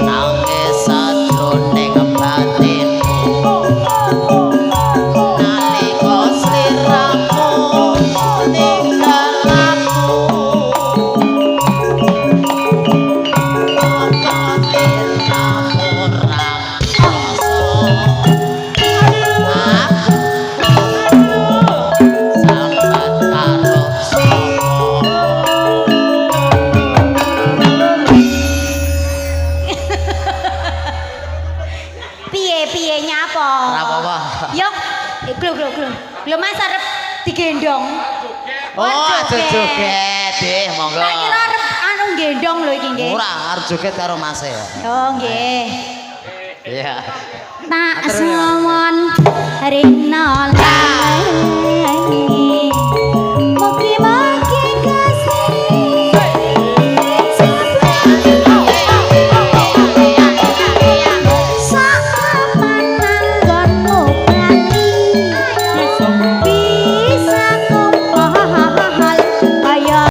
Nangis sajroning batinku nalika sliramu ninggal aku, apa tirtamu ora krasa aku sambat karo sapa? Piye piye nyapa? Ora apa-apa. Yo, glo glo glo. Lho Mas arep digendong. Oh, aja joget, deh, monggo. Tak kira arep anu gendong lho iki nggih. Ora, arep joget karo Mas e. Oh nggih. Iya. Tak Matur nuwun. suwun ring